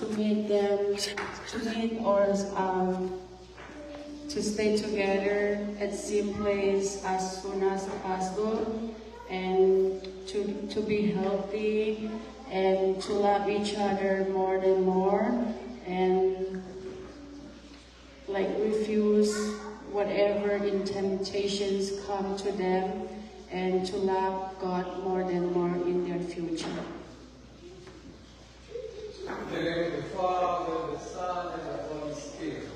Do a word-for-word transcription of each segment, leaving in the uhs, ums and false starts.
to meet them, to meet or um, to stay together at same place as soon as possible, and to to be healthy and to love each other more and more, and like refuse whatever in temptations come to them, and to love God more than more in their future. In the name of the Father, the Son, and the Holy Spirit.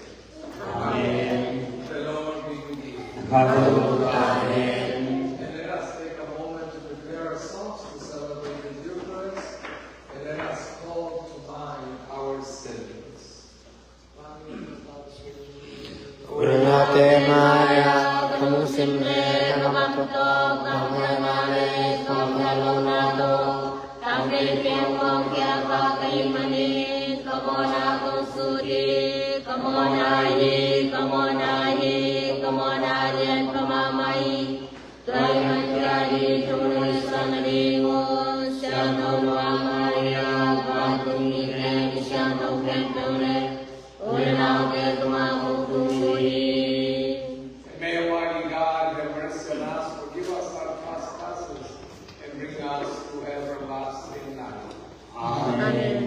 Amen. The Lord be with you. Amen. And let us take a moment to prepare ourselves to celebrate the Eucharist, and let us call to mind our sins. Urna te maya kamusim le kabam to kamana le kamana to. Tampe piang kong kia pa kai mani kamona kong suti kamona hi kamona hi kamona lian kamamai. Tuai man kia hi tumul sanadingu siang tong wang maya batung ni ken siang tong ken tong le. May Almighty God have mercy on us, forgive us our trespasses, and bring us to everlasting life. Amen.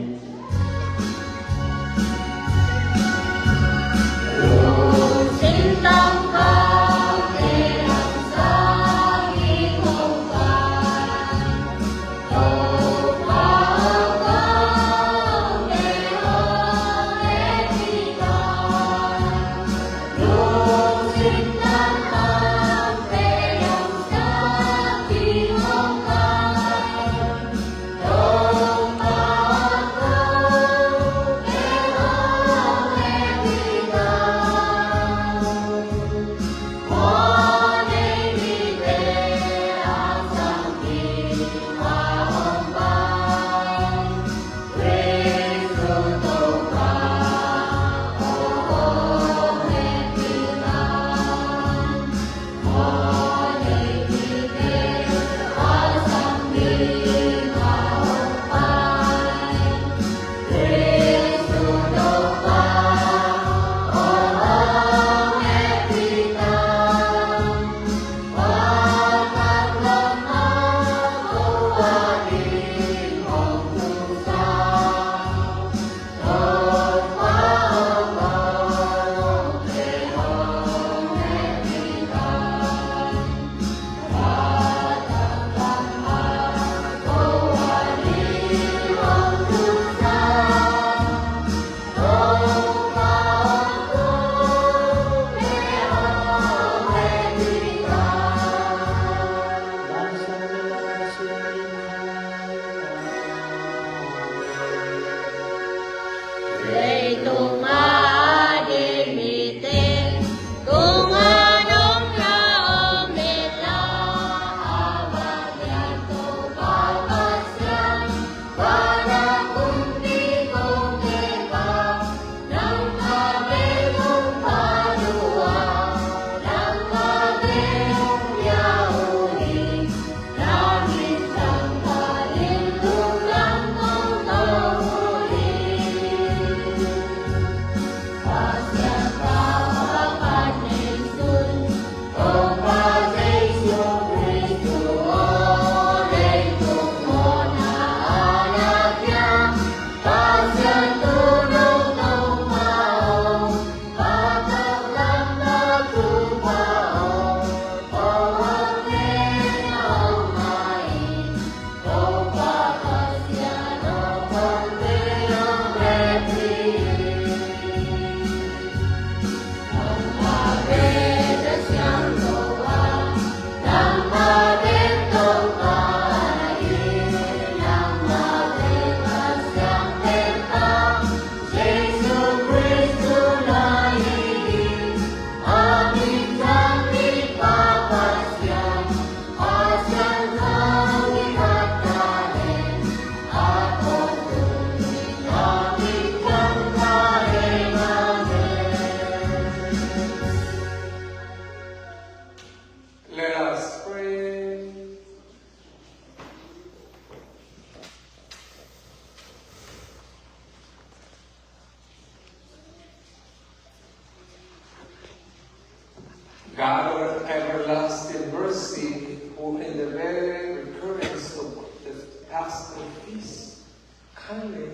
Finally,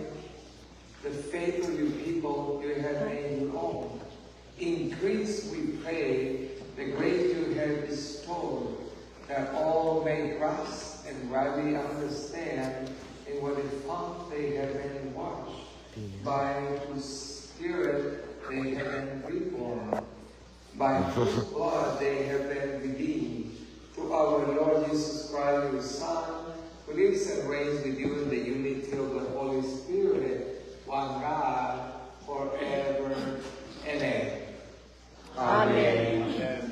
the faith of your people you have made your own. Increase, we pray, the grace you have bestowed, that all may grasp and rightly understand in what a font they have been washed, by whose Spirit they have been reborn, by whose blood they have been redeemed, through our Lord Jesus Christ, your Son, who lives and reigns with you in the unity of the Holy Spirit, one God, forever and ever. Amen. Amen.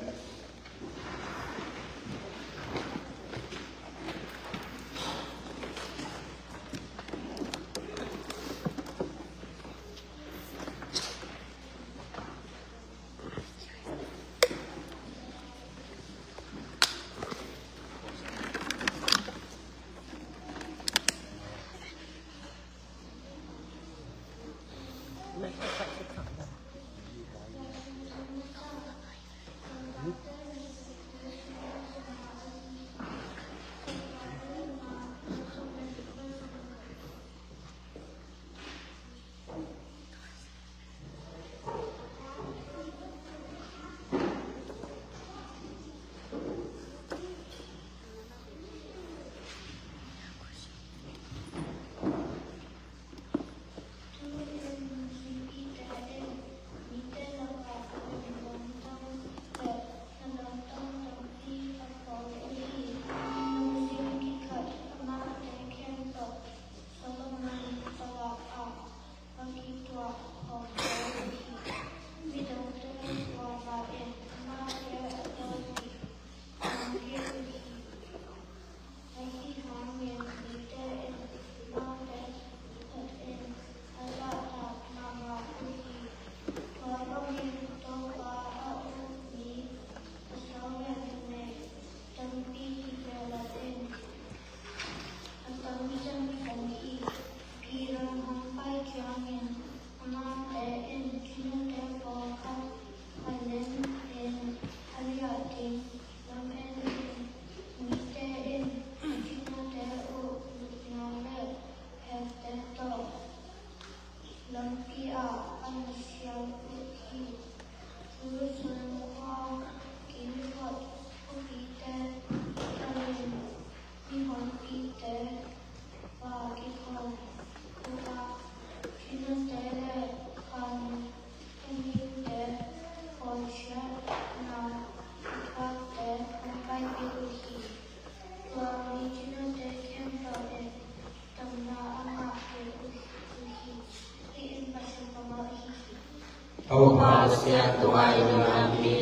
Ahi hangin mite in amaute phot in a zahtak mahmah uh hi. Tua bangin Topa a um mi a sawm le nih tampi hi behlap in, a tamzang zong hi. Peter hong pai ciangin amaute in thunute pawlkhat a len in a liah ding lam en in, mite in a thunute uh lutna le phepte tawh lampi ah a na siam uh hi. Jerusalem khua kiphot upate panin mihonpite va kikhawm uh a, thunute le khan umte pawlkhiatna a thuakte hong paipih uh hi. Tua mi thunute khempeuh in damna a ngah kei uh hi. Hih in Pasian kammal ahi hi. Topa Pasian tungah in nang hi.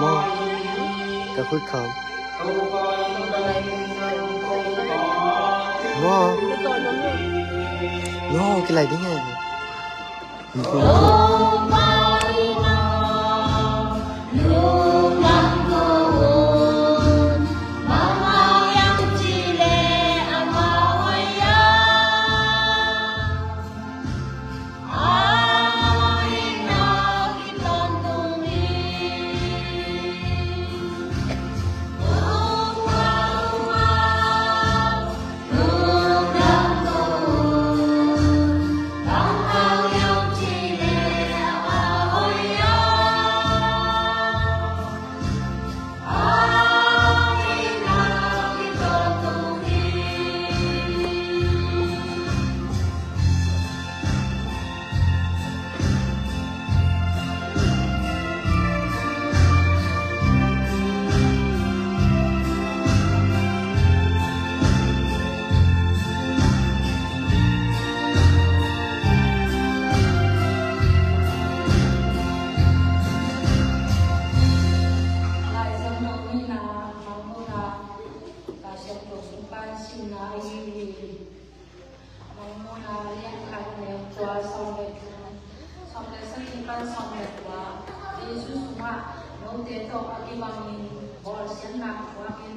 Maw, ka khut khawm. Maw. Maw, kilai ding e. Mangmuhna lian khat, neu kua, sawm le, sawm le sagih pan sawm le kua. Jesu sungah note tawh a kibangin bawlsiatna thuakin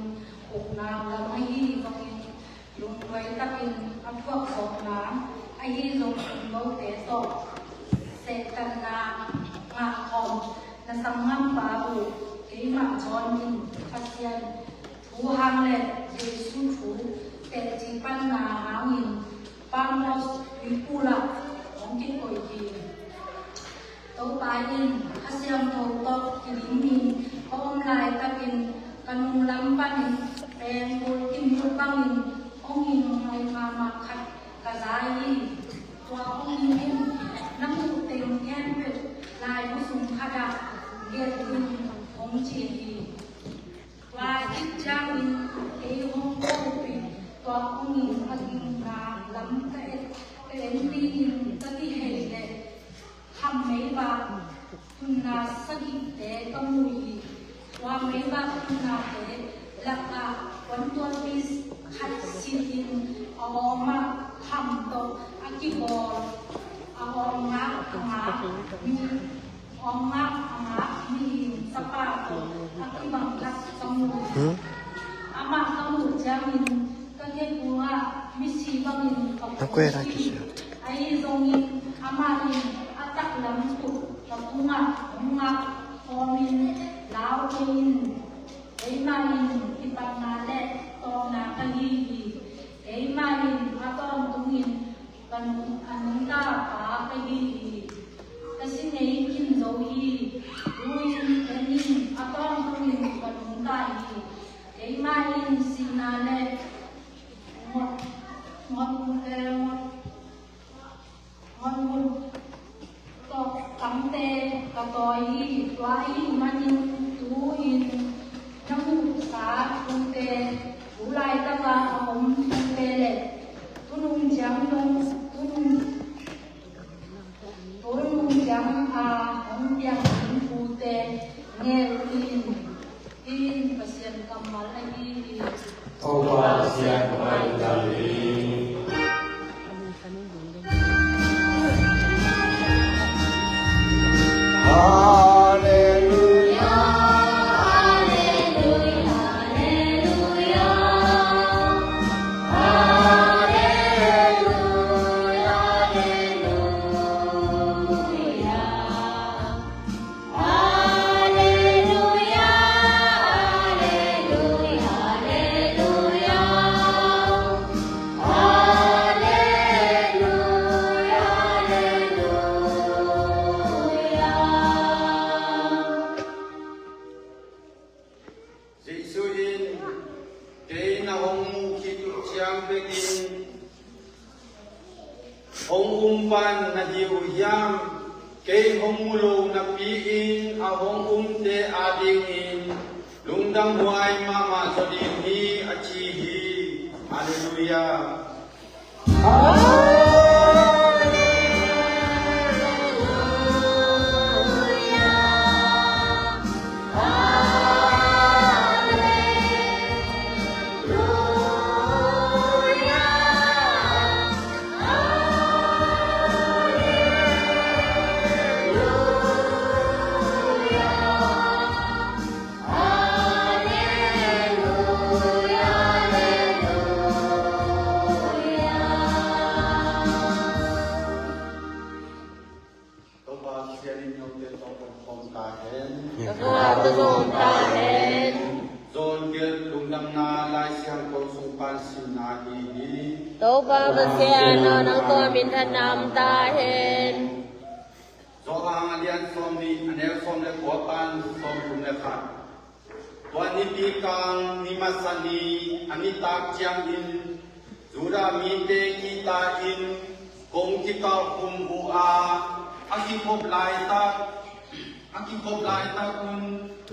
ukna lam ahi zongin, lungduai takin a thuakzawhna ahi zongin note tawh sehtanna ngah khawm na sang ngampa uh. Keimah John in Pasian thu hang le Jesu thu teci panna hangin Patmos tuiphul ah hong kikoih hi. Topa in Kha Siangtho tawh kidingin ka om laitakin ka nunglam panin pengkul kimul bangin hong hing ngai mahmah khat ka za hi. Tua hong hing in na muh teng khempeuh laibu sung khatah gelh in hong ci hi. Tua khit ciangin kei hong ko uh in tua hong hing a gingna lam ka et, ka en dingin ka kihei leh khammeivak tunna sagihte ka mu hi. Tua meivak tunnate lakah puantual piece khat silhin a awmah kham tawh a kibawl a awmngak a ngak mi, awmngak a ngak mihing tapa tawh a kibang khat ka mu hi. Amah ka muh ciangin ka kekung ah misi bangin ka pawt hi. Ahi zongin amah in a taklam tawh ka tungah hong ngak khawmin, lau kei in. Keimah in kipatna le tawpna ka hi hi. Keimah in a tawntungin ka nung, a nungta pa ka hi hi. Ka si ngei khin zo hi. Tu-in en in, a tawntungin ka nungta hi. Keimah in sihna le ngot, ngot, eh, ngot, ngot, ngot tawh kamte ka tawi hi. Tua ahih manin tu-in na muhsa thute, tu laitaka a om thute le tunung ciang dong, tunung, tunung ciang a hong piang ding thute ngel in. Hih in Pasian kammal ahi hi. Topa Pasian kammal ahi hi. Halleluia, halleluia, halleluia. Halleluia, halleluia. Halleluia, halleluia. Halleluia, halleluia. Jesu in, kei na hong muh khit uh ciang bekin hong um pan na hi uh hiam? Kei hong mu lo napi-in a hong umte adingin lungdamhuai mahmah zaw ding hi, a ci hi. Halleluia. Simna hi hi. Topa Pasian aw, nang tua minthanna om ta hen. Johan a lian sawm nih, a neu sawm le kua pan sawm thum le khat. Tua nipi kang ni masa ni a nitak ciangin Judah mite kita in kong kikalh khum uh a, a kikhop laitak, a kikhop laitak un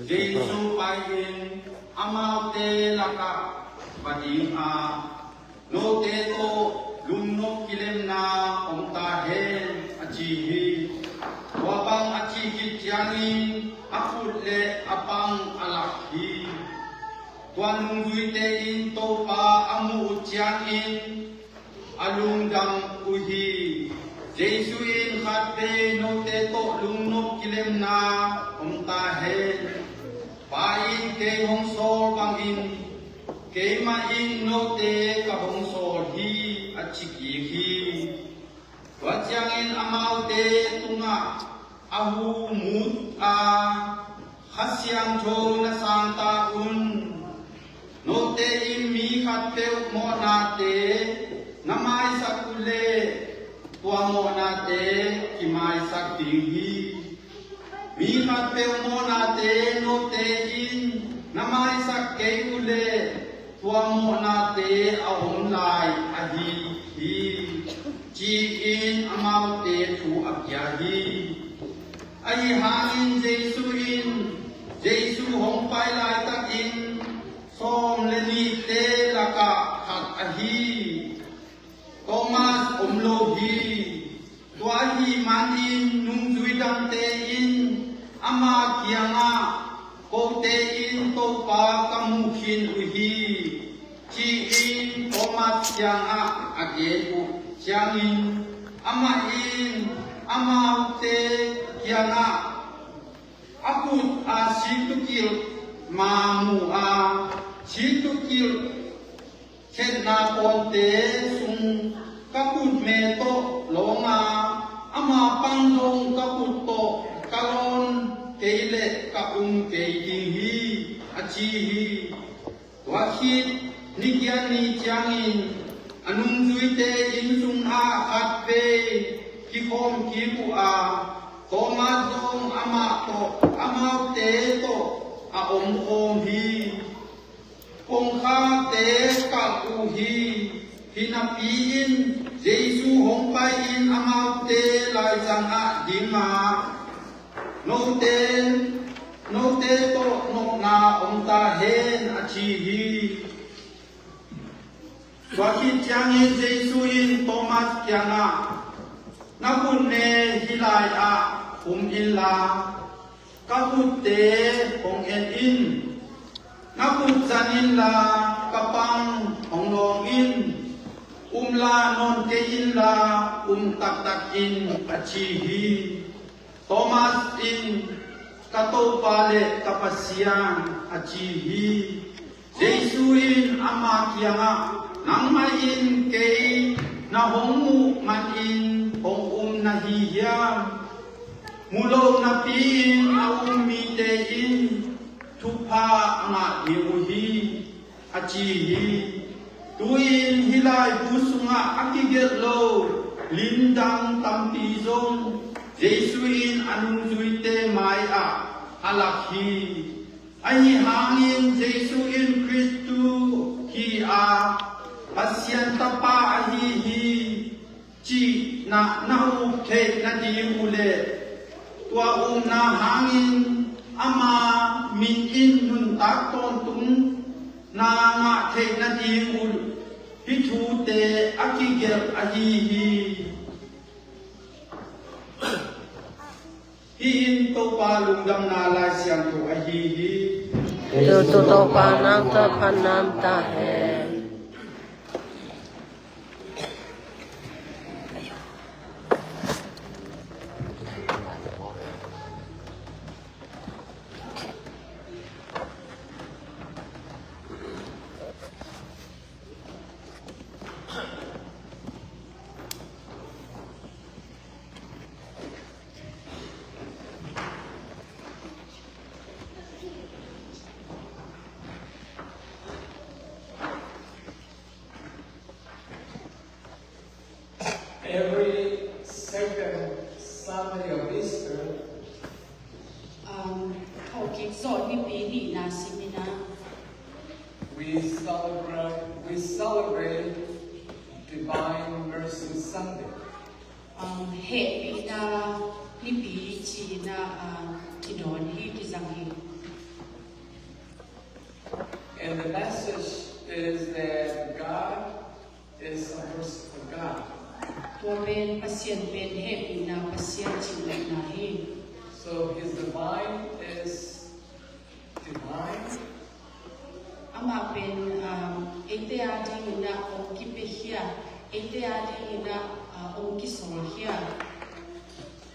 Jesu pai-in amaute lakah va ding a, note tawh lungnop kilemna om ta hen, a ci hi. Tua bang a cih khit ciangin a khut le a pang a lak hi. Tua nungzuite in Topa a muh uh ciangin a lungdam uh hi. Jesu in, khatvei note tawh lungnop kilemna om ta hen. Pa in kei hong sawl bangin keimah in note ka hong sawl hi, a ci kik hi. Tua ciangin amaute tungah a hu mut a, Kha Siangtho na sang ta un. Note in mi khatpeuh mawhnate na maisak uh leh tua mawhnate kimaisak ding hi. Mi khatpeuh mawhnate note in na maisak kei uh leh tua mawhnate a om lai ahi hi, ci-in amaute thu a pia hi. Ahi hangin Jesu in, Jesu hong pai laitakin sawm le nihte lakah khat ahi Thomas om lo hi. Tua ahih manin nungzui dangte in ama kiangah, kote in Topa ka mu khin uh hi, ci-in Thomas kiangah a gen uh ciangin, amah in amaute kiangah a khut a sittukilh ma mu a, sittukilh khetna pawnte sung ka khutme tawh lawng a, ama pang zong ka khut tawh ka lawn kei leh ka um kei ding hi, a ci hi. Tua khit ni giat ni ciangin a nungzuite inn sungah khatvei kikhawm kik uh a, Thomas zong amah tawh, amaute tawh a omkhawm hi. Kongkhakte kalh uh hi. Hi napi-in Jesu hong pai-in amaute laizangah ding a, note, note tawh nopna om ta hen, a ci hi. Tua khit ciangin Jesu in Thomas kiangah, na khutme hih lai-ah khum inla, ka khutte hong en in. Na khut zan inla, ka pang hong lawng in. Um la nawn kei inla, um taktak in, a ci hi. Thomas in, ka Topa le ka Pasian, a ci hi. Jesu in ama kiangah, nangmah in kei na hong muh manin hong um na hi hiam? Mu lo napi-in a um mite in thupha a ngah ding uh hi, a ci hi. Tu-in hih laibu sungah a kigelh lo lim dang tampi zong Jesu in a nungzuite mai-ah a lak hi. Ahi hangin Jesu in Khristu hi a, Pasian Tapa ahi hi cih na, na up theih nading uh leh, tua upna hangin ama min in nuntak tawntungna ngah theih nading uh hih thute a kigelh ahi hi. Hih in Topa lungdamna Lai Siangtho ahi hi. Tutu Topa nang tawh phatna om ta hen. Your Easter, um, Thawhkik Zawh Nipi nihna simin ah, we celebrate, we celebrate Divine Mercy Sunday. Um, hehpihna nipi ci-in ah, um, kidawn hi, kizang hi. And the message is that God is a merciful God. Tua pen Pasian pen hehpihna Pasian cihna hi. So his divine is divine. Amah pen, um, eite a dingin ah ong kipiakhia, eite a dingin ah, uh, ong kisolkhia.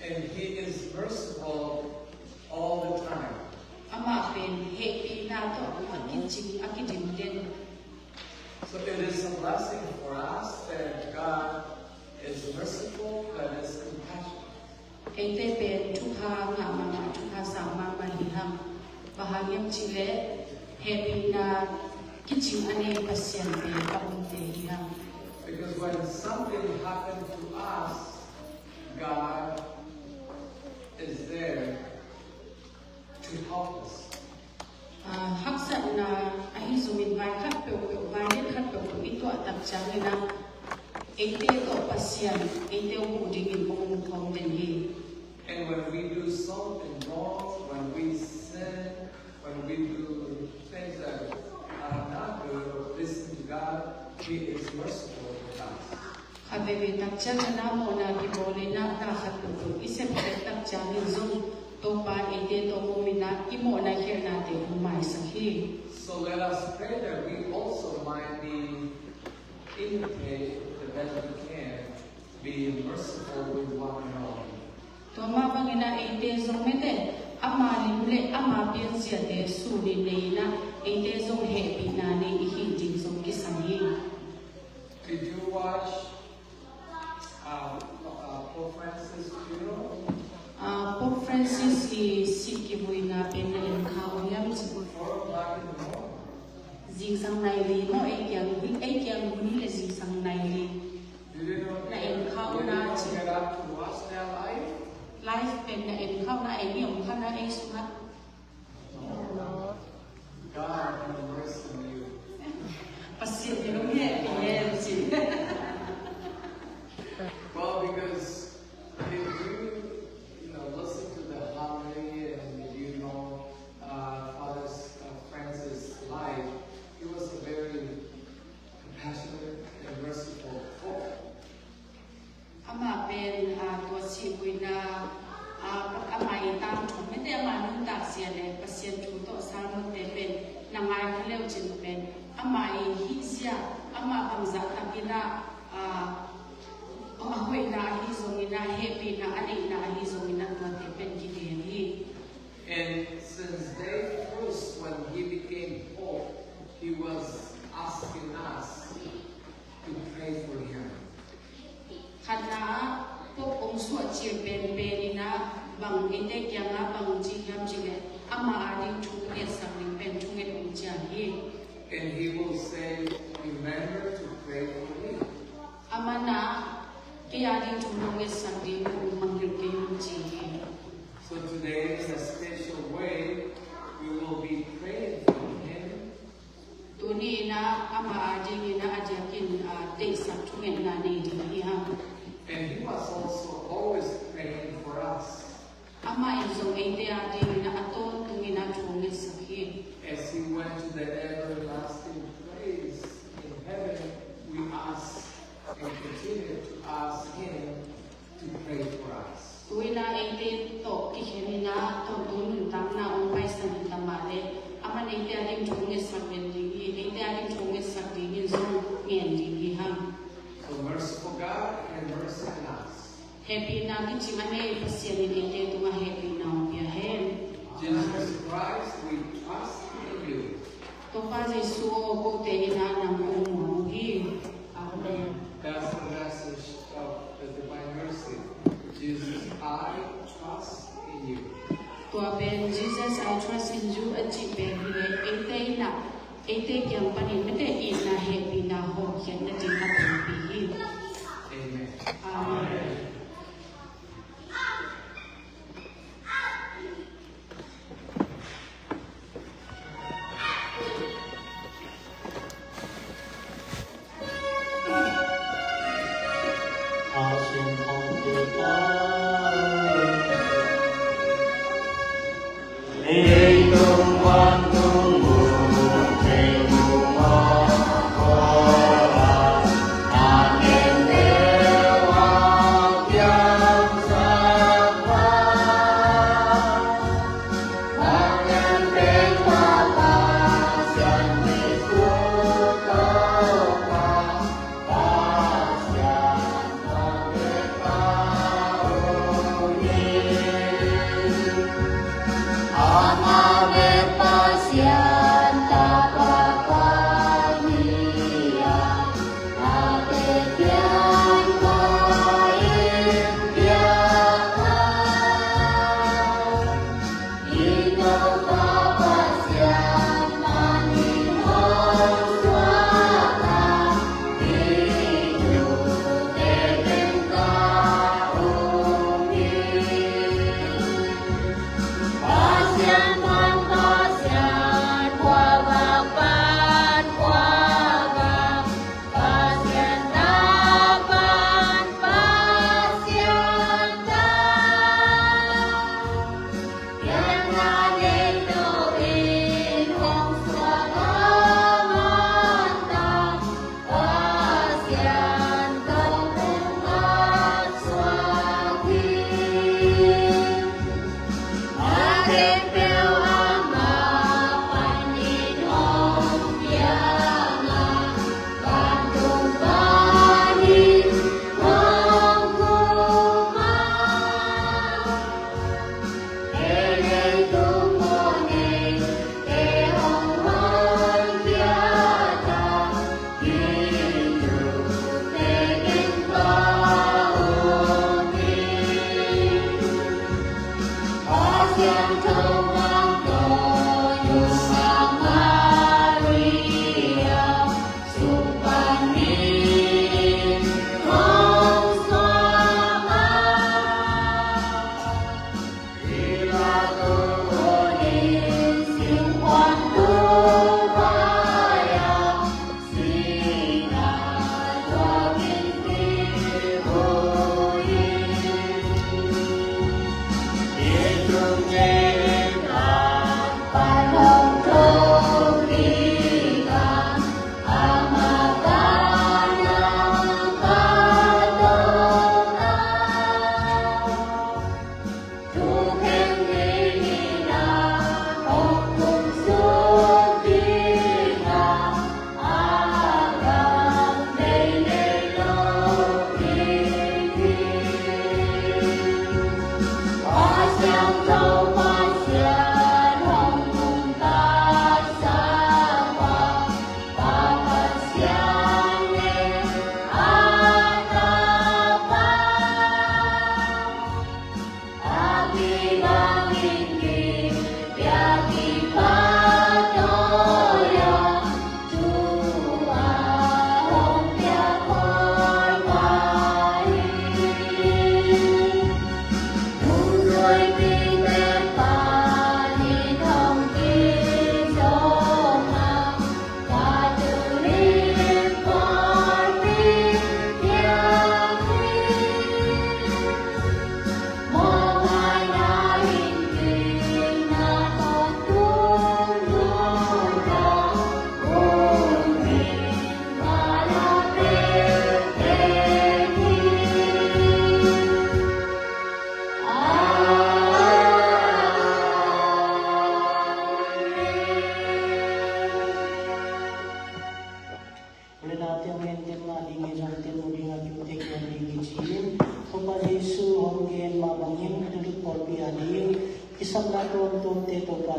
And he is merciful all the time. Amah pen hehpihna tawh a kicing, a kidim den. So it is a blessing for us that God is merciful, God is compassionate. Eite pen thupha ngah mahmah, thupha sang mahmah hi hang. Bang hang hiam cih leh hehpihna kicing a nei Pasian pen a omte hi hang. Because when something happened to us, God is there to help us. Ah, haksatna ahi zongin vai khat peuhpeuh, vai lian khat peuhpeuh i tuah tak ciangin ah, eite tawh Pasian, eite uh huh dingin ong om khawm den hi. And when we do something wrong, when we sin, when we do things that are not good, listen to God, He is merciful with us. Khat veivei tak ciangin ah mawhna kibawl in ah, na khat peuhpeuh i sep tak ciangin zong Topa eite tawh om in ah, i mawhna khialhnate hong maisak hi. So let us pray that we also might be imitate the best we can, be merciful with one another. Tua mah bangin ah eite zong mete, ama lim le ama pianziate sunin nei in ah, eite zong hehpihna nei i hih ding zong kisam hi. Did you watch, uh, uh, Pope Francis funeral? Ah, Pope Francis i sih kivuina pen na en kha uh hiam ci? Four o'clock in the morning. Zingsang nai li maw, ei kiang, ei kiang hun le zingsang nai li. Did you know, na en kha uh na ci. Did you know get up to watch their life? Life pen na en kha uh na, ei ni om kha na ei sungah. God have mercy on you. Pasian in hong hehpih hen ci. Well, because if you, you know, listen to the homily and if you know, uh, Father, uh, Francis' life, he was a very compassionate and merciful Pope. Amah pen, ah, tua sihvuina, ah, amah i tangthu mete, amah nuntakzia le Pasian thu tawh sermon-te pen na ngai kha leu cin pen, amah i hihzia, amah bangzah takin ah, ah, a hoihna ahi zongin ah, hehpihna a neihna ahi zongin ah, tuate pen kigen hi. And since day first, when he became Pope, he was asking us to pray for him. Khatna ah, Pope hong suah cil penpen in ah, bang eite kiangah bang ci hiam cih leh, amah ading thu ngetsak ding pen thunget hong cial hi. And he will say, "Remember to pray for me." Amah in ah, kei ading thu nong ngetsak ding uh manghilh kei un ci hi. So today, in a special way, we will be praying for him. Tuni in ah amah adingin ah a diakin, ah, deihsak thungetna nei ding hi hang. And he was also always praying for us. Amah in zong eite adingin ah a tawntungin ah thu ngetsak hi. As he went to the everlasting place in heaven, we ask and continue to ask him to pray for us. Tu-in ah eite tawh kikhen in ah, tawntung nuntakna hong paisan hi ta mah leh, amah in eite ading thu ngetsak ngen ding hi, eite ading thu ngetsak dingin zong ngen ding hi hang. So merciful God, have mercy on us. Hehpihna kicing a nei Pasian in eite tungah hehpihna hong pia hen. Jesus Christ, we trust in you. Topa Jesu aw, kote in ah nang kong muang uh hi. Amen. That's the message of the Divine Mercy. Jesus, I trust in you. Tua pen, "Jesus, I trust in you," a cih pen hi leh, eite in ah, eite kiang panin mete itna, hehpihna hawmkhiatna ding a pumpi hi. Amen. Amen.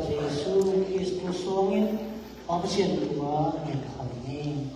Jesu Khrist sungin Pa Pasian tungah ngen kham ni.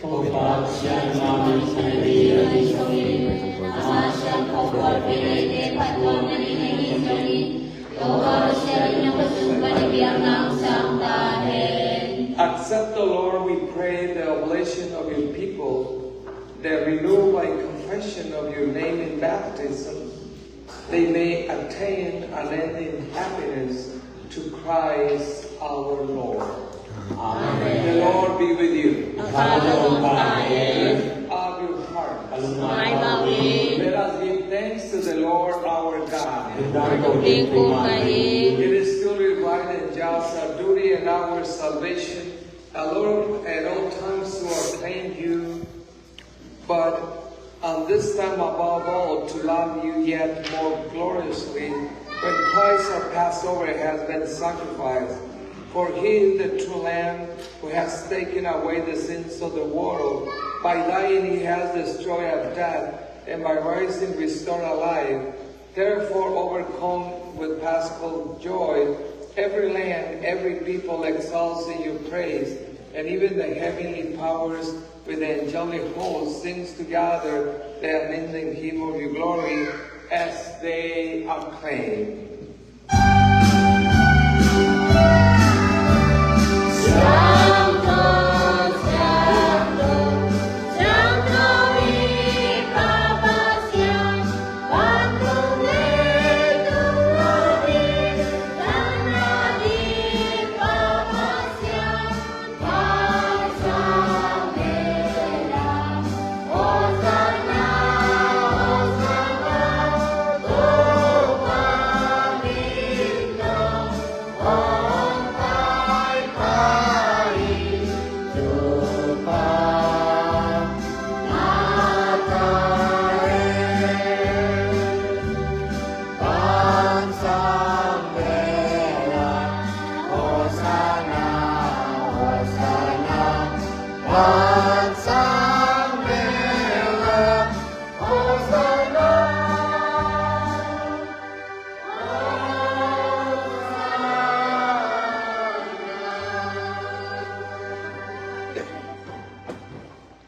Topa Pasian, amah min thang hi a hi zongin, amah siangtho pawlpi neite phattuamna ding a hi zongin, Topa Pasian in a khut sung pan i biakna hong sang ta hen. Accept, O Lord, we pray, the oblation of your people, the renewal by confession of your name in baptism, they may attain unending happiness to Christ our Lord. Amen. The Lord be with you. Lift up your heart. Let us give thanks to the Lord our God. It is truly right and just, our duty and our salvation, our Lord, at all times to acclaim you, but on this time above all, to love you yet more gloriously, when Christ our Passover has been sacrificed. For he is the true Lamb who has taken away the sins of the world. By dying, he has destroyed death, and by rising, restored alive. Therefore, overcome with paschal joy, every land, every people exalts in your praise, and even the heavenly powers with the angelic host sings together the unending hymn of your glory as they acclaim.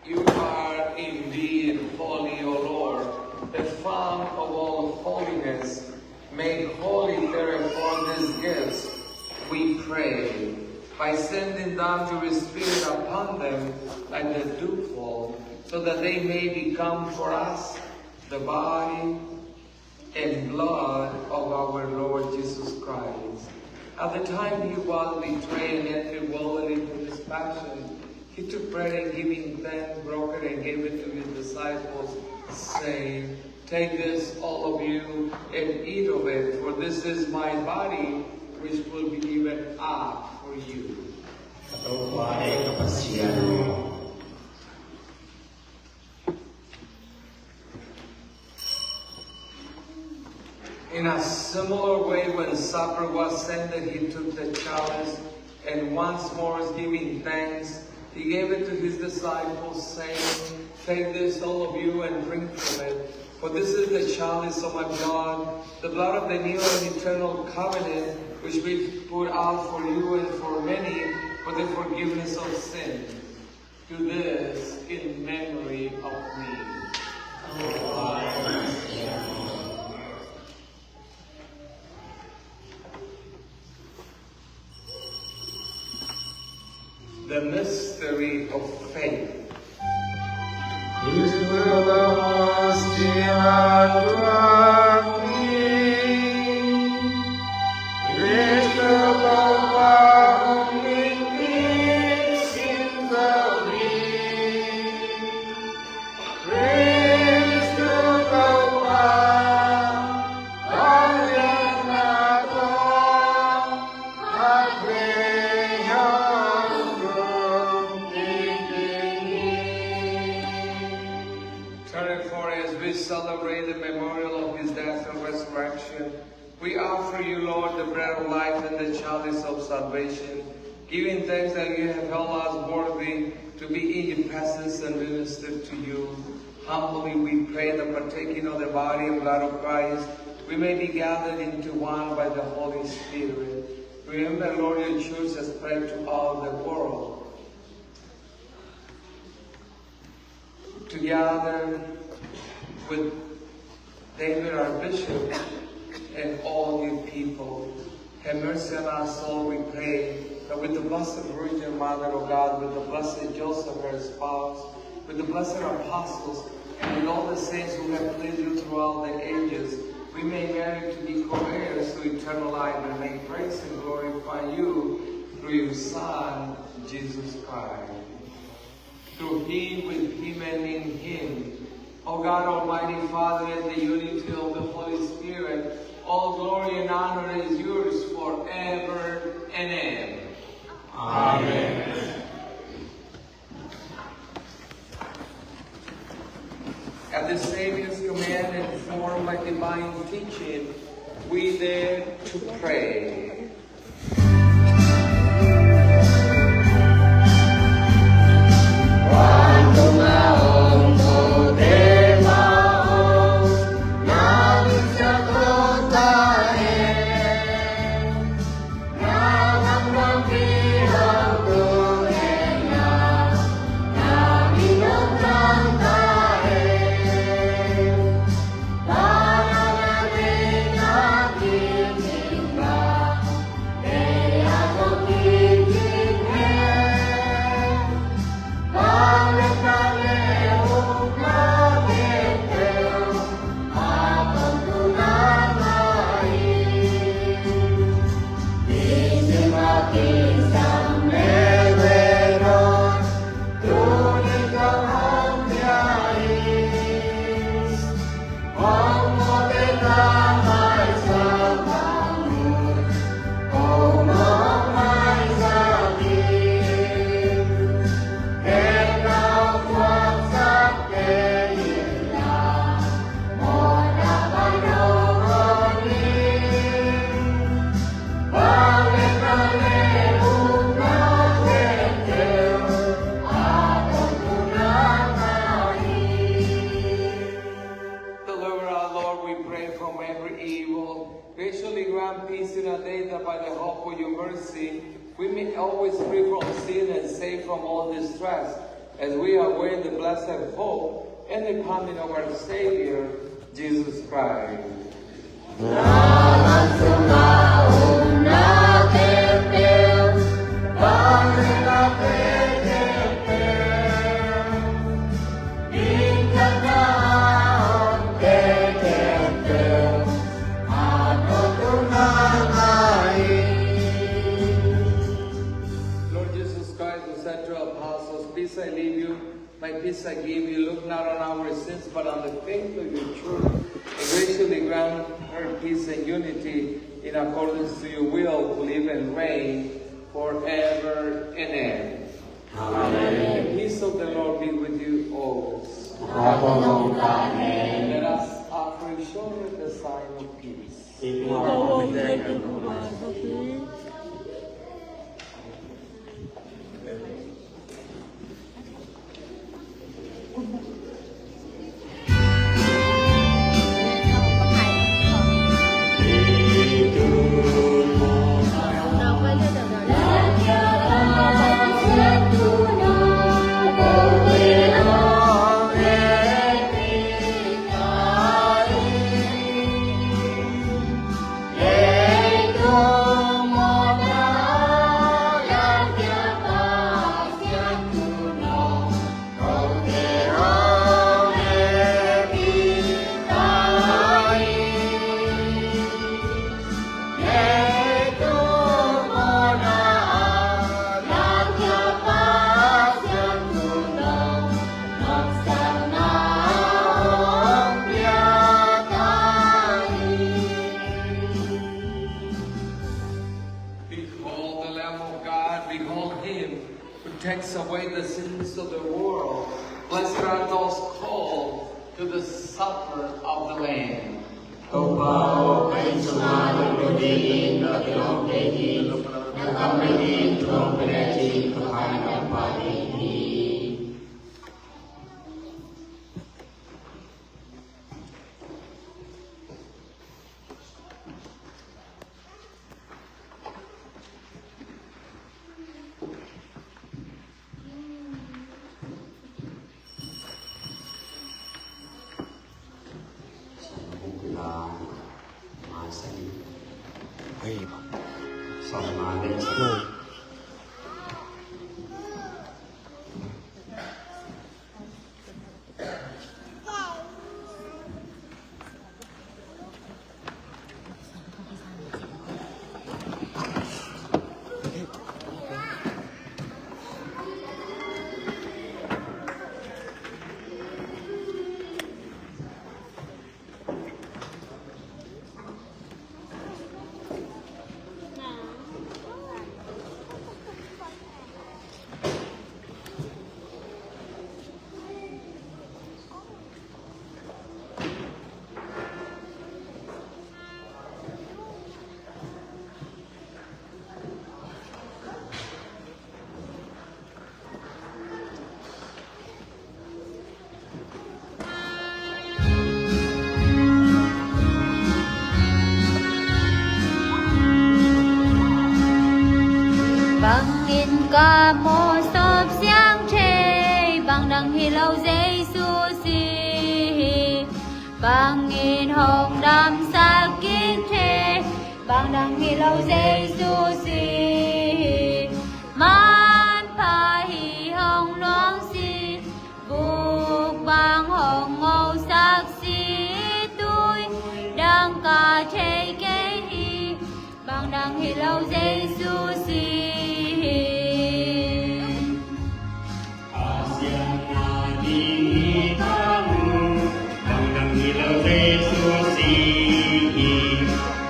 You are indeed holy, O Lord, the fount of all holiness. Make holy, therefore, these gifts, we pray, by sending down your Spirit upon them like the dewfall, so that they may become for us the body and blood of our Lord Jesus Christ. At the time he was betrayed and entered willingly into his passion, he took bread and giving thanks, broke it and gave it to his disciples, saying, "Take this, all of you, and eat of it, for this is my body, which will be given up for you." Topa e ka Pasian aw. In a similar way, when supper was ended, he took the chalice, and once more giving thanks, he gave it to his disciples, saying, "Take this, all of you, and drink from it. For this is the chalice of my blood, the blood of the new and eternal covenant, which we pour out for you and for many for the forgiveness of sins." Do this in memory of me." The mystery of faith. Therefore, as we celebrate the memorial of his death and resurrection, we offer you, Lord, the bread of life and the chalice of salvation, giving thanks that you have held us worthy to be in your presence and minister to you. Humbly we pray that, partaking of the body and blood of Christ, we may be gathered into one by the Holy Spirit. Remember, Lord, your church has spread to all the world. Together with David, our bishop, and all your people. Have mercy on us all, we pray, that with the Blessed Virgin Mother of God, with the Blessed Joseph, her spouse, with the blessed apostles, and with all the saints who have pleased you throughout the ages, we may merit to be co-heirs to eternal life and may praise and glorify you through your Son, Jesus Christ. Through him, with him, and in him, O God, Almighty Father, in the unity of the Holy Spirit, all glory and honor is yours forever and ever. Amen. At the Savior's command and formed by divine teaching, we dare to pray. Deliver our Lord, we pray, from every evil. Graciously grant peace in our days, that by the hope of your mercy, we may always free from sin and safe from all distress, as we await the blessed hope and the coming of our Savior, Jesus Christ. Lord Jesus Christ, who said to apostles, "Peace I leave you, my peace I give you." Look not on our sins, but on the faith of your church, and graciously grant her peace and unity in accordance to your will, who live and reign forever and ever. Amen. The peace of the Lord be with you always. Let us offer each other the sign of peace. Behold the Lamb of God, behold him who takes away the sins of the world. Blessed are those called to the supper of the Lamb. Topa aw, ka inn sunga lungdam dingin ka kilawm kei hi. Na kam mah in thu hong pia lecin ka kha in dam pah ding hi. Bangin hong damsak kik thei, bang dang hi lo Jesu si hi. Manpha hi hong luang si, buk bang hong ngosak si, tui dang ka thei kei hi. Bang dang hi lo Jesu si hi. Pasian na ding hi ka mu, bang dang hi lo Jesu si hi.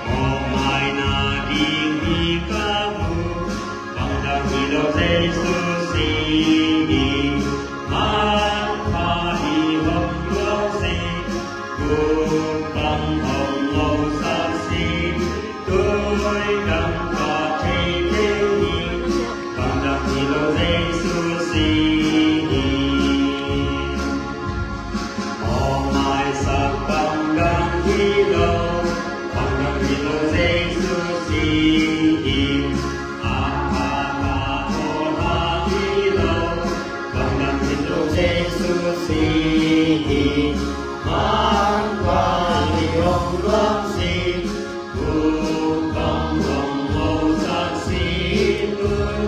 Mawhmai na ding hi ka mu, bang dang hi lo Jesu si hi. Manpha hi hong luang si, buk bang hong ngosak si, tui dang ka thei kei hi. Bang dang hi lo Jesu si hi. Mawhmai sak bang dang hi lo, bang dang hi lo Jesu si hi. A a a o a hi lo, bang dang hi lo Jesu si hi. Manpha hi hong luang si, buk bang hong ngosak si, tui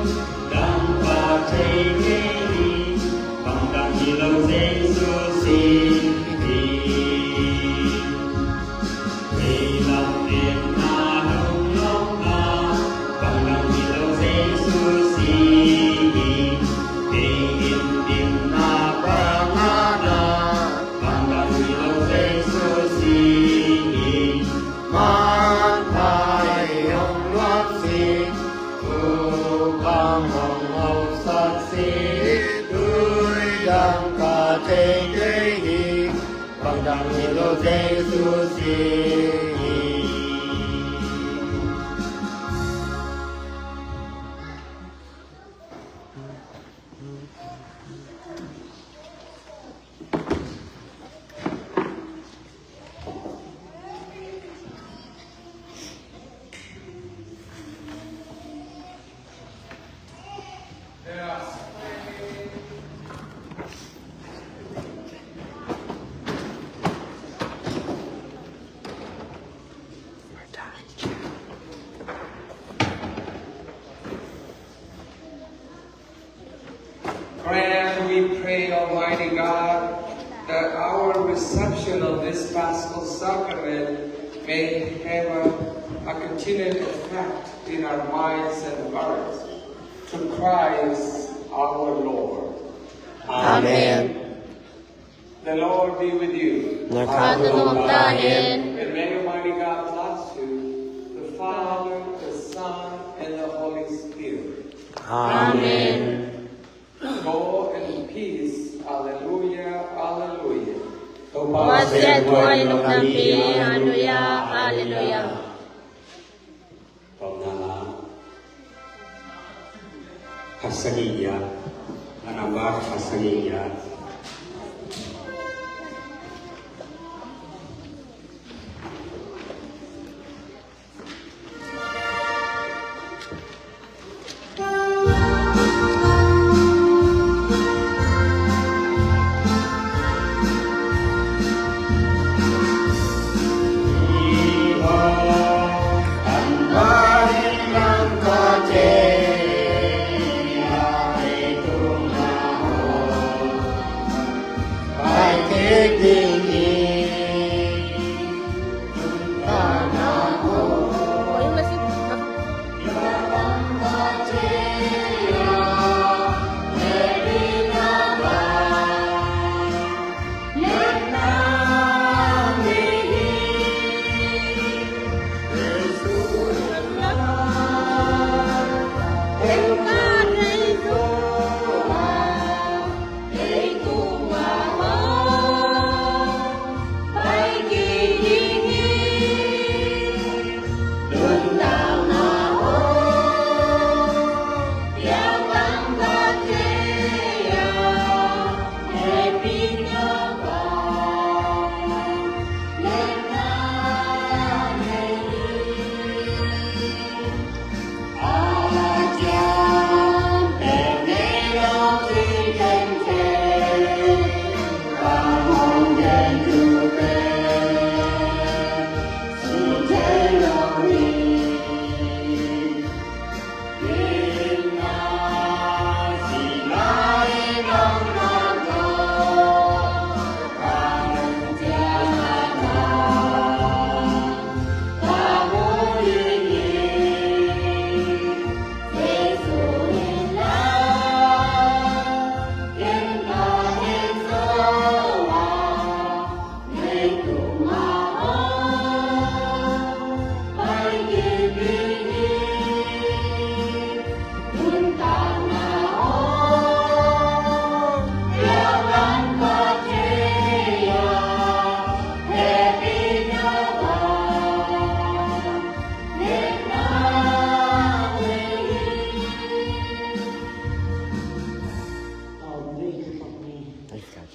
dang ka thei kei hi. Bang dang hi lo Jesu si hi. Veilam etna lunglawmna, bang dang hi lo Jesu si hi. Vei in itna pangahna, bang dang hi lo Jesu si hi. Manpha hi hong luang si, buk bang hong ngosak si, tui dang ka thei kei hi. Bang dang hi lo Jesu si hi. Grant, we pray, Almighty God, that our reception of this Paschal Sacrament may have a, a continued effect in our minds and hearts. Through Christ our Lord. Amen. The Lord be with you. และข้าพเจ้า And may Almighty God bless you, the Father, the Son, and the Holy Spirit. อาเมน Go in peace. Alleluia, alleluia. Pasian, khuai nong nampi. Alleluia, alleluia. Tawpna la khat sagih giat, a nambat khat sagih giat.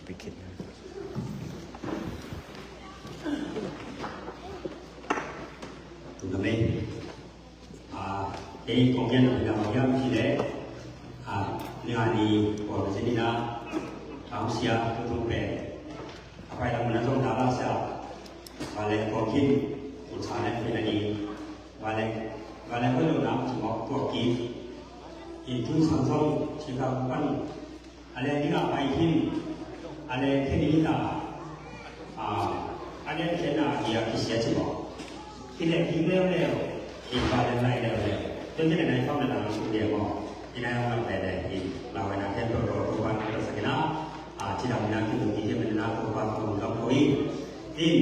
Begin. Tuna me. Ah, kei kong gen na pina ma hiam ci le. Ah, ni a ni kong sini na. Ang sia tu tu pe. Apa yang mana tu dalam sia. Bale kong kin. Ucana pina ni. Bale, bale ko lo na tu mo ko ki. Itu sang song sika pan. A le ding a pai khin, a le khe ding ta, a, a le khe na hi a kisia ci maw. Khin le khin leuleu, khin pa le lai leuleu. Tua khin le nai kham le na su dia maw. Khin nai kham le le khin. Lau na khen to to to pa na sa kina. A, ci dang na khin khin khin na to pa to lam ko i. Khin.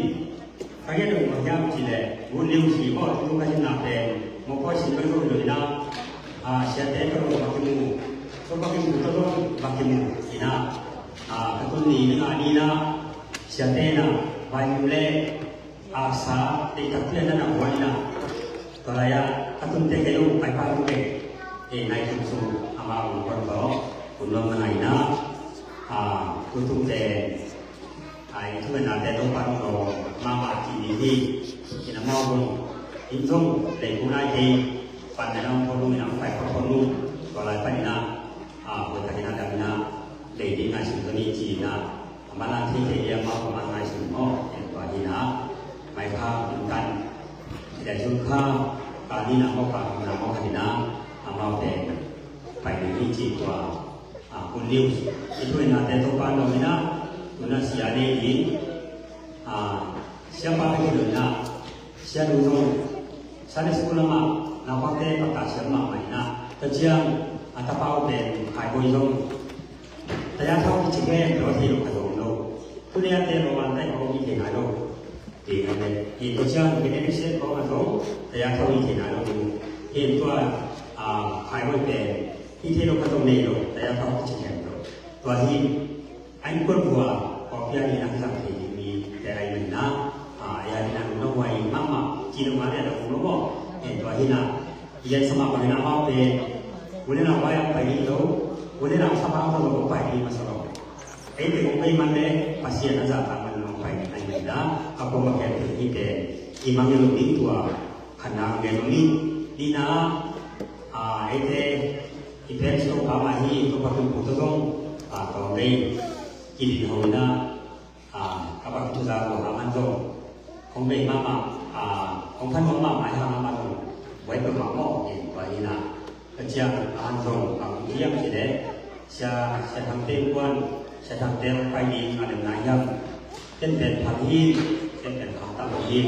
Ka gen dong mah hiam cih leh, good news hi maw, tutung ka hinna pen, mawhpuai sin ka zong dong ina, a, siate ka dong mah kimu, so ka kimu ka dong mah kimu ina, a, ka tun ni ni nga ni na, siate na, vai mu le, a, sa, te ka pia na na buai na, tua lai a, ka tun te ka dong, ai pa lu ke, e, nai tum sung, ama u kon to, kun long na ngai na, a, tutung te, Ai, thu na te Topa hong lawm mahmah cih ding hi. Ina mau hong, in zong lei kong nai thei, pan na hong phot nung, ina hong pai phot phot nung, tua lai pan ina, a, tua tak ina dam ina, lei ding ngai sum zong i ci ina, a ma lang thei thei lia mau hong ma ngai sum maw, in tua hi ina, mai pha, in tan, i dai zun kha, ka ni na maw ka, na maw ka ina, a mau pen, pai ding hi ci tua. A, good news. I thu ina te Topa nong ina, tuna sia nei ding. A, siapa te kilo ina, sia nu zong, Sunday school lama, naupangte pakta siam mahmah ina. Tua ciang, a tapa uh pen, khai boi zong. Taya thau kici khen, lo thei lo ka zong lo. Tuni a te lo wan tai ko mi thei nai lo. Ti kan le. Hi tua ciang, kene ni se ko ka zong. Taya thau i thei nai lo. Hi tua, a, khai boi pen. Hi thei lo ka zong nei lo, taya thau kici khen lo. Tua hi, a innkuan vua, kawpia ni a kizang thei ding mi, te a i man na, a, a ya ding a nung na huai mahmah, ci lo ma le a nung lo maw, e tua hi na, i yan sama bang na mau te, u le nau vai a pai ding lo, u le nau sama a lo pai ding masa lo. Ei te kong bei man le, Pasian a zah tak man lo pai ding a i man na, a kong a khen thei hi te, i mang lo ding tua, khan na ngen lo ni, ni na, a, ei te, I pen si Topa mah hi, Topa tung pu to zong, a, tawm bei, kidin ho ina, a, a bang tu za lo a man zong, hong bei mama, a, hong phan hong mama i hang a man zong, buai peuh mah maw, in tua hi na. Ka ciang a man zong, a, hong hiam ci le, sia, sia thang te kuan, sia thang te hong pai ding, a lem na hiam. Ken pen phang hi, ken pen phang tam hi,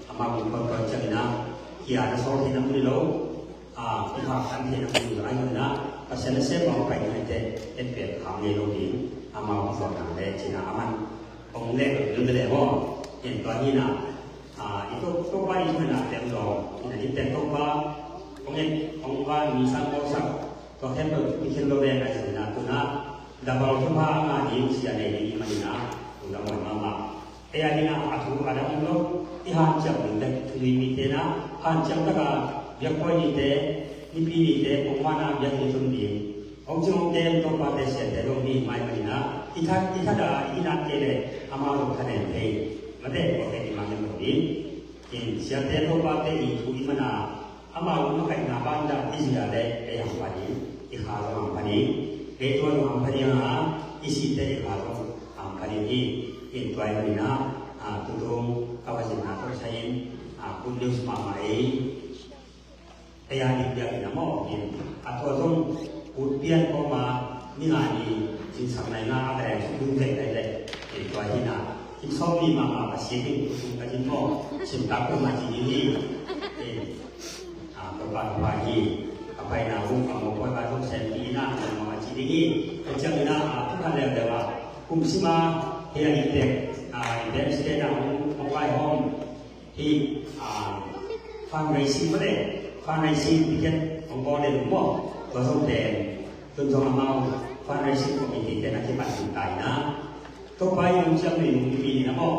a ma kung kuan kuan ciang ina, kia na sawl hi na mun hi lo, A, i phak kan theihna mun lo ai nuna, Pasian a sem mawk pai ding te, en pen kham ngei lo ding, amau zawhna le cina a man. Ong le lo ding le maw, en tua hi na, a, i to, to pa i thuna tem lo, i na i tem to pa, ong en, ong va mi sang ko sak, to tem lo, i khen lo le na cina tuna, Dabal thupha a ngah ding sia nei ding i hih manin ah, tunglam hoi mahmah. Ei a dingin ah a thu a dang om lo, i hanciam ding bek thu i mite in ah, hanciam takin biakpawi nite, nipi nite, pongmawhna biakinn tun ding. Hong cing hong kem Topa te siate dong ding i hih manin ah, i that, i that a i nat kei leh amau zong thanem thei. Mate, kua kei i mangin lo ding. In siate Topate i thu i man a, amau makaihna bandah i zui a leh ei hampha ding, i kha zong hampha ding, leitung zong hampha ding a, i sihte i kha zong hampha ding hi. In tua ahih manin ah, a, tutung ka va zin na tawh sa in, a, good news mahmah ei. Ei a ding biakinn a mawk in, a tua zong ut pian kawma ni nga ni zingsang nai nga a ka dai suk ding vet nai leh, in tua hi na, in sawm ni mahmah Pasian in tutung ka zin mawk, simtak kawma ci ding hi. In, a, Topa, Topa hi, a paina uh, a mawk kawma zong sem hi na, kawma ci ding hi. Ka ciang in ah, a, thu khat leuleu ah, kum sim a, hei a in tek, a, in tek state ah, hong, hong vai hawm. Hih, ah, fundraising mah le, fundraising ticket hong bawl le maw, tua zong pen, tun zong amau fundraising committee te na kipan tung tai na. Topa i nung ciang nui nung i pi ni na maw.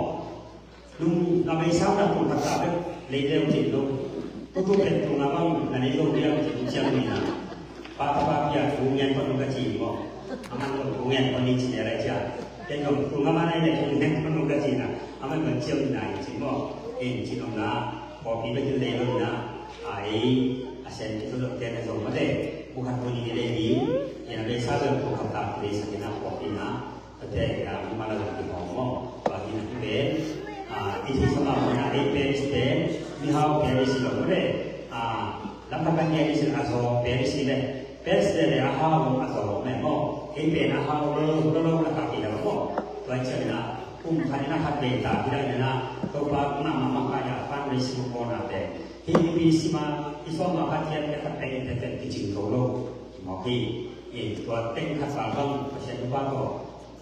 Nung na bei sau na tung kata bek lei leu cin lo. Tutu pen tung a bang na nei lo liang cin ciang nui na. Pa tapa pia tung ngen kon ka ci maw. Aman lo tung ngen kon ni ci le lai cia. Ken zong tung a man ai le tung nek man tung ka ci na, a man man ciam na i ci maw. In ci nong na, pawlpi bek in lei lo na, a ei, a sen ki tawh zong ten a zong mate, bu khat bu nih lei hi, in a lei sa zong bu khat tak lei sa ki na pawlpi na, tate a mi ma la zong ki hawm maw. Tua hi na pen, a, i ci sa ma na ei pen i ci pen, mi hau pen i ci lo mate, a, lam khat kan gen i ci a zaw pen i ci le, Pes le le a hau a zaw meh maw. Hei pen a hau lo lo lo lo la ka ki la maw. Tua ciang ina kum khat ina khat bei ta ki la ina Topa na ma ma ka ya pan le si ko na te. Hei pi si ma i so ma ka tian le khat pe te te ki cing to lo. Ki maw ki. E tua teng khat sa bang Pasian pa ko.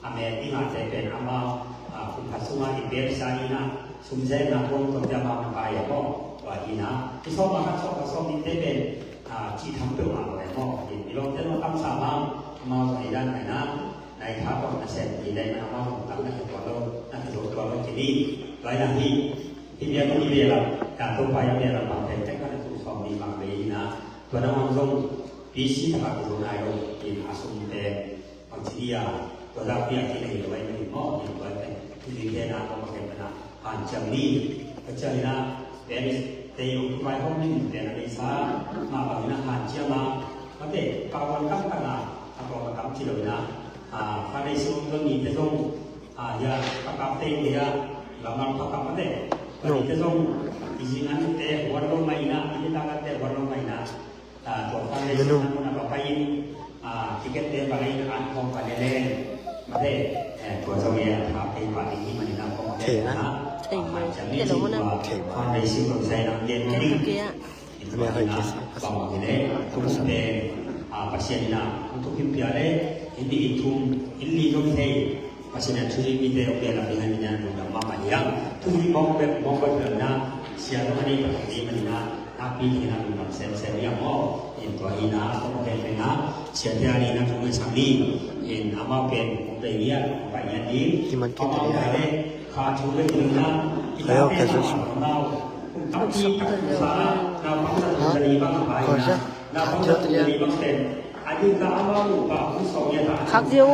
A mel i ngahte pen amau, a, kum khat sungah i belsa in a, sum zengna kuang tuamte amau na pai a maw. Tua in a, i sawm a khat sawm khat sawm nihte pen, a, cih tham peuhmah lo e maw. I, i lawmte maw kamsa amau, amau zong i dan ngaihna, na i tha tawh na sem i dan ngaihna amau zong tam na khe tua lo, na khe tua lo kei ni. Tua in a hi, hi bia tu i bia lam, ka Topa i bia lam pang pen tek ka na tu sawm ni bang bei in a, tua na amau zong, pi si taka tu zong nai lo, in a sum pen, Bang ci dia, tua zakpi a ci nei lo ai ni maw, ni tua ai pen. Tuni te na ko ma ken na han ciang ni. Ka ciang na, Paris te yung tu mai hong ni te na ni sa, ma bang na han ciang ma. Ka te, ka wan kam ka na, a ko ma kam ci lo na. A, ka nei sung lo ni te zong, a, ya, ka kam te ya, la ma ka kam te. Ka ni te zong, i zing an te, wan lo mai na, i ta ka te, wan lo mai na. Menu. Thei na. Thei na. Thei na. Pasian a thuhilh mite hong bia lam ding a, mi na lungdam mahmah hi hang. Thuhilh mawk bek, mawk bek bel na, sia lo a nei bek hi man na, nakpi ding a lungdam semsem hi hang aw. In tua hi na, kong pen pen na, sia te a ni na tung e sang ni. In amau pen kong pen ni a, kong pen ni a ni. Amau pen le, kha thu bek hi na, i ta pen na, amau, kong tam si tak sa, na pang sa tu sa ni bang a pai na. Khak ziau.